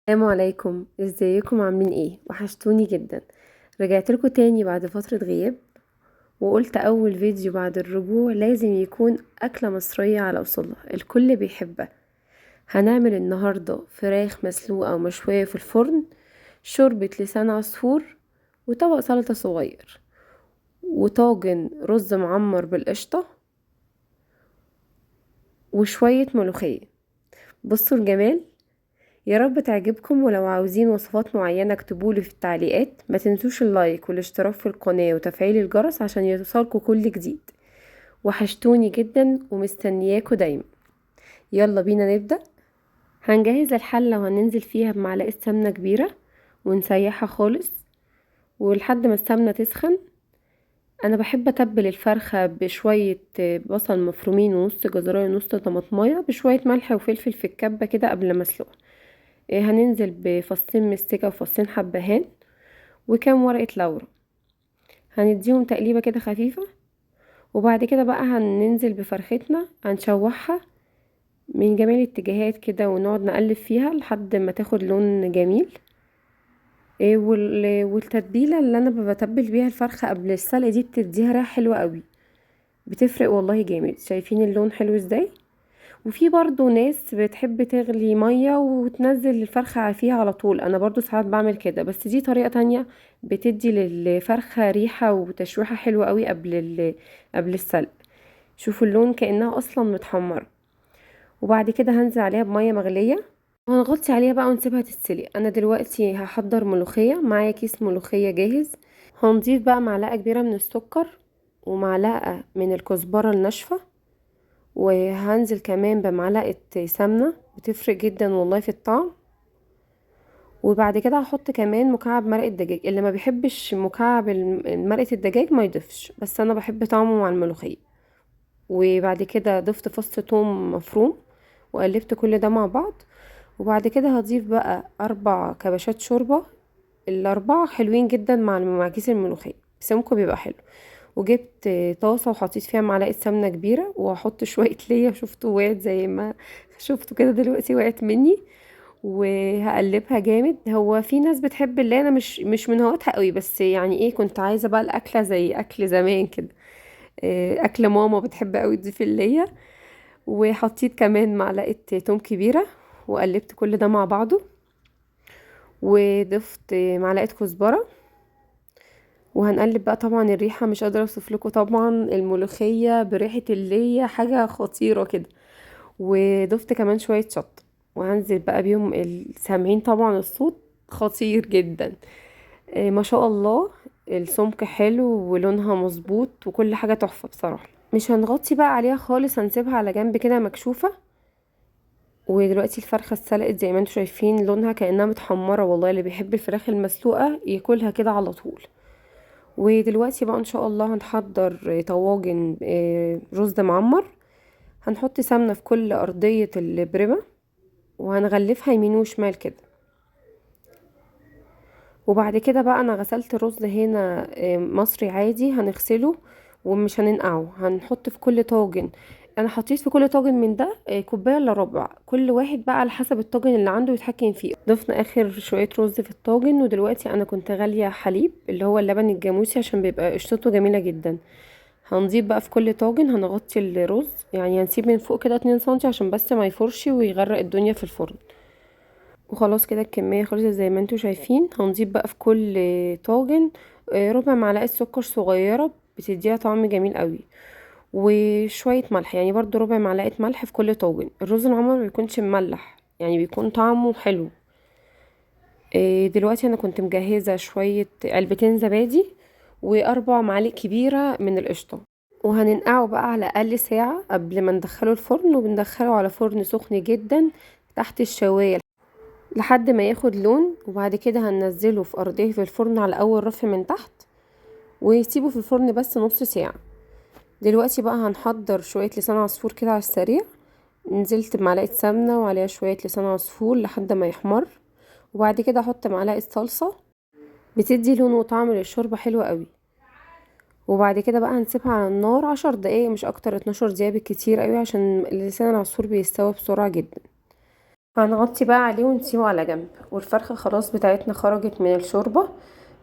السلام عليكم، ازيكم؟ عاملين ايه؟ وحشتوني جدا. رجعت لكم تاني بعد فترة غياب، وقلت اول فيديو بعد الرجوع لازم يكون اكلة مصرية على اصولها الكل بيحبها. هنعمل النهاردة فراخ مسلوقة ومشوية في الفرن، شوربة لسان عصفور، وطبق سلطة صغير، وطاجن رز معمر بالقشطة، وشوية ملوخية. بصوا الجمال، يا رب تعجبكم. ولو عاوزين وصفات معينة اكتبولي في التعليقات. ما تنسوش اللايك والاشتراك في القناة وتفعيل الجرس عشان يوصلكوا كل جديد. وحشتوني جدا ومستنياكوا دايما. يلا بينا نبدأ. هنجهز الحلة وهننزل فيها بمعلقة سمنة كبيرة ونسيحها خالص ولحد ما السمنة تسخن. انا بحب اتبل الفرخة بشوية بصل مفرومين ونص جزراية ونص طماطماية بشوية ملح وفلفل في الكبة كده قبل ما اسلقها. هننزل بفصين مستكة وفصين حبهان وكام ورقة لورا، هنديهم تقليبة كده خفيفة. وبعد كده بقى هننزل بفرختنا، هنشوحها من جميع الاتجاهات كده ونقعد نقلب فيها لحد ما تاخد لون جميل. والتتبيلة اللي انا بتبل بيها الفرخة قبل السلق دي بتديها ريحة حلوة قوي، بتفرق والله جامد. شايفين اللون حلو ازاي؟ وفي برضو ناس بتحب تغلي مية وتنزل الفرخة فيها على طول، انا برضو ساعات بعمل كده، بس دي طريقة تانية بتدي للفرخة ريحة وتشويحة حلوة قوي قبل السلق. شوفوا اللون كأنها اصلا متحمرة. وبعد كده هنزل عليها بمية مغلية وهنغطي عليها بقى ونسيبها تتسلق. انا دلوقتي هحضر ملوخية، معايا كيس ملوخية جاهز. هنضيف بقى معلقة كبيرة من السكر ومعلقة من الكزبرة الناشفة، وهنزل كمان بمعلقة سمنة، بتفرق جدا والله في الطعم. وبعد كده هحط كمان مكعب مرقة دجاج. اللي ما بيحبش مكعب مرقة الدجاج ما يضيفش، بس انا بحب طعمه مع الملوخية. وبعد كده ضفت فص ثوم مفروم وقلبت كل ده مع بعض. وبعد كده هضيف بقى 4 كبشات شوربة، ال4 حلوين جدا مع كيس الملوخية، سمكه بيبقى حلو. وجبت طاسة وحطيت فيها معلقة سمنة كبيرة، وهحط شوية ليا، شفتوا وقعت زي ما شفتوا كده دلوقتي، وقعت مني. وهقلبها جامد. هو في ناس بتحب اللي انا مش من هواتها قوي، بس كنت عايزة بقى الاكلة زي اكل زمان كده، اكل ماما بتحب قوي تضيف الليا. وحطيت كمان معلقة توم كبيرة وقلبت كل ده مع بعضه، وضفت معلقة كزبرة. وهنقلب بقى. طبعا الريحة مش قادرة اوصف لكم، طبعا الملوخية بريحة اللية حاجة خطيرة كده. وضفت كمان شوية شطة، وهنزل بقى بيهم. سامعين طبعا الصوت خطير جدا. ما شاء الله السمك حلو ولونها مظبوط وكل حاجة تحفة بصراحة. مش هنغطي بقى عليها خالص، هنسيبها على جنب كده مكشوفة. ودلوقتي الفرخة اتسلقت زي ما انتم شايفين، لونها كأنها متحمرة والله. اللي بيحب الفراخ المسلوقة ياكلها كده على طول. ودلوقتي بقى ان شاء الله هنحضر طواجن رز معمر. هنحط سمنة في كل أرضية البرمة وهنغلفها يمين وشمال كده. وبعد كده بقى انا غسلت الرز هنا، مصري عادي، هنغسله ومش هننقعه. هنحط في كل طاجن، انا حطيت في كل طاجن من ده، كوبايه الا ربع، كل واحد بقى على حسب الطاجن اللي عنده يتحكم فيه. ضفنا اخر شويه رز في الطاجن. ودلوقتي انا كنت غاليه حليب اللي هو اللبن الجاموسي عشان بيبقى قشطته جميله جدا. هنضيف بقى في كل طاجن، هنغطي الرز، يعني هنسيب من فوق كده 2 سنتي عشان بس ما يفرش ويغرق الدنيا في الفرن. وخلاص كده الكميه خلصت زي ما انتم شايفين. هنضيف بقى في كل طاجن، ربع معلقه سكر صغيره بتديها طعم جميل قوي، وشويه ملح، يعني برضو ربع معلقه ملح في كل طاجن. الرز المعمر ما بيكونش مملح، يعني بيكون طعمه حلو. دلوقتي انا كنت مجهزه شويه علبتين زبادي واربع معالق كبيره من القشطه، وهننقعه بقى على الاقل ساعه قبل ما ندخله الفرن. وبندخله على فرن سخن جدا تحت الشوايه لحد ما ياخد لون. وبعد كده هننزله في ارضيه في الفرن على اول رف من تحت، ويسيبه في الفرن بس نص ساعه. دلوقتي بقى هنحضر شويه لسان عصفور كده على السريع. نزلت بمعلقه سمنه وعليها شويه لسان عصفور لحد ما يحمر، وبعد كده احط معلقه صلصه بتدي لون وطعم للشوربه حلو قوي. وبعد كده بقى هنسيبها على النار 10 دقايق مش اكتر، 12 دقيقه بالكتير قوي، عشان لسان العصفور بيستوي بسرعه جدا. هنغطي بقى عليه ونسيبه على جنب. والفرخه خلاص بتاعتنا خرجت من الشوربة.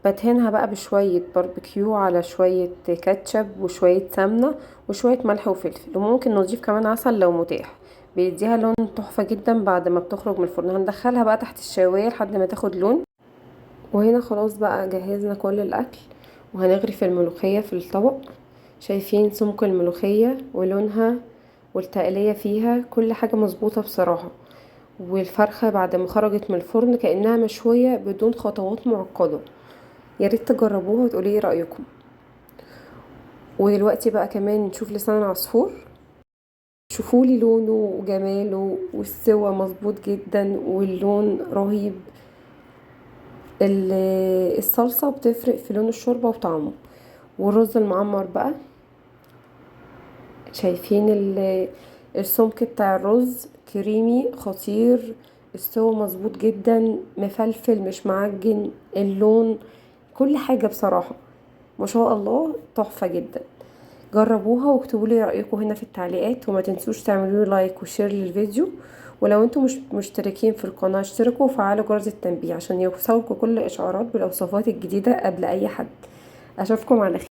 بدهنها بقى بشوية باربيكيو على شوية كاتشب وشوية سمنه وشوية ملح وفلفل، وممكن نضيف كمان عسل لو متاح، بيديها لون تحفة جدا بعد ما بتخرج من الفرن. هندخلها بقى تحت الشوايه لحد ما تاخد لون. وهنا خلاص بقى جهزنا كل الاكل، وهنغرف الملوخية في الطبق. شايفين سمك الملوخية ولونها والتقليه فيها، كل حاجة مظبوطة بصراحة. والفرخه بعد ما خرجت من الفرن كانها مشوية بدون خطوات معقدة. يا ريت تجربوها وتقولي ايه رايكم. ودلوقتي بقى كمان نشوف لسان العصفور. شوفولي لونه وجماله والسوى مظبوط جدا واللون رهيب. الصلصه بتفرق في لون الشوربة وطعمه. والرز المعمر بقى، شايفين السمك بتاع الرز كريمي خطير، السوى مظبوط جدا، مفلفل مش معجن، اللون، كل حاجة بصراحة ما شاء الله تحفة جدا. جربوها واكتبوا لي رايكم هنا في التعليقات، وما تنسوش تعملوا لي like و share للفيديو. ولو انتم مش مشتركين في القناة اشتركوا وفعلوا جرس التنبيه عشان يوصلكم كل الاشعارات بالوصفات الجديدة قبل اي حد. اشوفكم على خير.